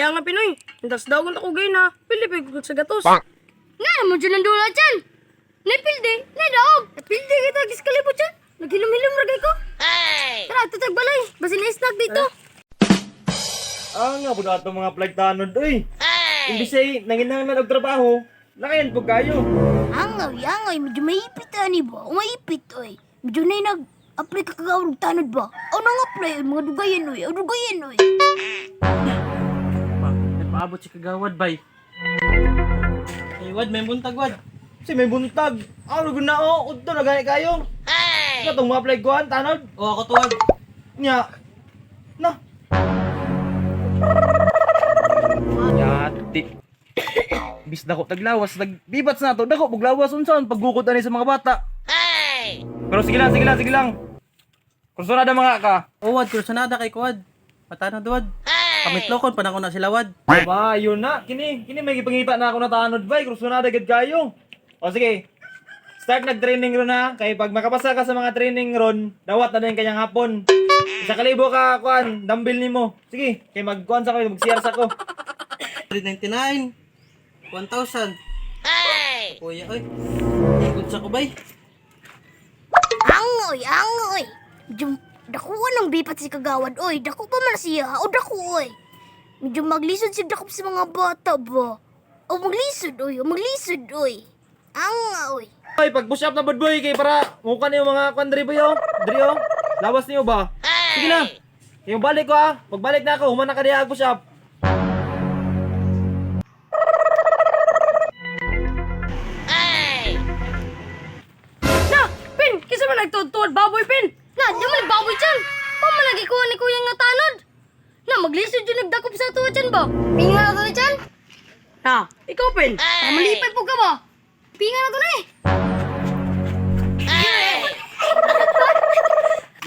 Kaya nga Pinoy, intas daw kung ako gay na, pili ko sa gatos. Nga naman dyan ang dula dyan. Naipildi, naidaog. Napildi kita, gis kalibot dyan. Naghilom-hilom ragay ko. Tara, tutag balay. Basin na snack dito. Ah, nga po na itong mga plagtanod, uy. Imbis ay nanginanglan og trabaho, lakayan po kayo. Angaw, angaw, medyo maipit ani ba? O maipit, oy. Medyo na nag-apply ka kagawag tanod ba? O nang apply, oy, mga dugayan, oy. O dugayan, oy. Pa, nagpaabot si Kagawad, bay. Ay, wad, may buntag, wad. Si may buntag. Ano gud na oh, udto na gani kayo. Ay! Katong mga apply kuan tanod. O, ako to, wad. Nya. Na. Yati. Bis dako taglawas, nagbibats na to. Dako buglawas unsaon paggukod ani sa mga bata. Pero sige lang, sige lang, sige lang. Kursunada mga ka. O, wad, kursunada kay ko, wad. Patanod, wad. Pamitlokon, panako na sila, wad. Ba, yun na. Kini may gipangita na ako na tanod bay. Kursunada gid kayo. O sige. Start nag-training ron na. Kay pag makapasa ka sa mga training ron, dawat na din kanyang hapon. 1,000 ka kuan, dumbbell nimo. Sige, kay magkuan sa ko, mag-CR sa ko. 399, 1,000. Ay! Kuya, oy. Good sa ko, bay. Angoy, angoy. Medyo dakuan ang bipat si Kagawad, oy. Dako pa man siya, o dako, oy. Medyo maglisod si dakop sa mga bata ba? O maglisod, oy. O maglisod, oy. Angoy. Ay, pag push up na bad boy kay para mukha niyo mga kuan diri boy oh. Diri oh. Lawas niyo ba? Sige na. Yung balik ko ah. Pagbalik na ako, human na ka diha push up. Na, Pin, kisa man nagtuod-tuod baboy, Pin. Na, di man baboy dyan. Pa man lagi kuha ni kuya nga tanod. Na, maglisod yung nagdakop sa tuwa dyan ba? Pinga na to ni dyan. Na, ikaw, Pin. Para malipay po ka ba? Pinga na to na eh.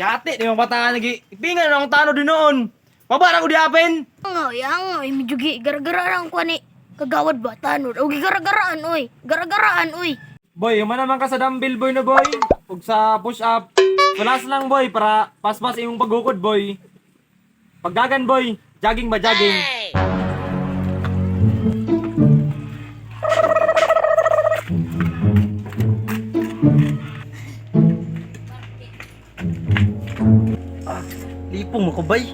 Yati, di mga bata nagi. Ipingan na akong tanod din noon. Baba na ko diapin. Angoy, angoy. Medyo garagaraan ko ni Kagawad ba? Tanod. O garagaraan, oy. Garagaraan, oy. Boy, human naman ka sa dumbbell boy na boy. Ug sa push up. Sulas lang boy para paspas imong paggukod boy. Pagdagan boy, jogging ba jogging? Lipong mo ko, bay.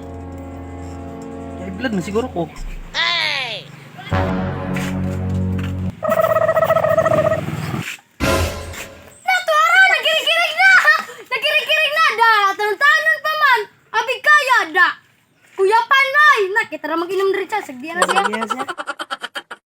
Kaya blood man siguro ko. Natuara! Nagkirig-kirig na! Nagkirig-kirig na! Da! Tanong-tanon pa man! Abi kaya da! Kuya Panay! Nakita ra mag-inom diri siya. Sagdian na siya.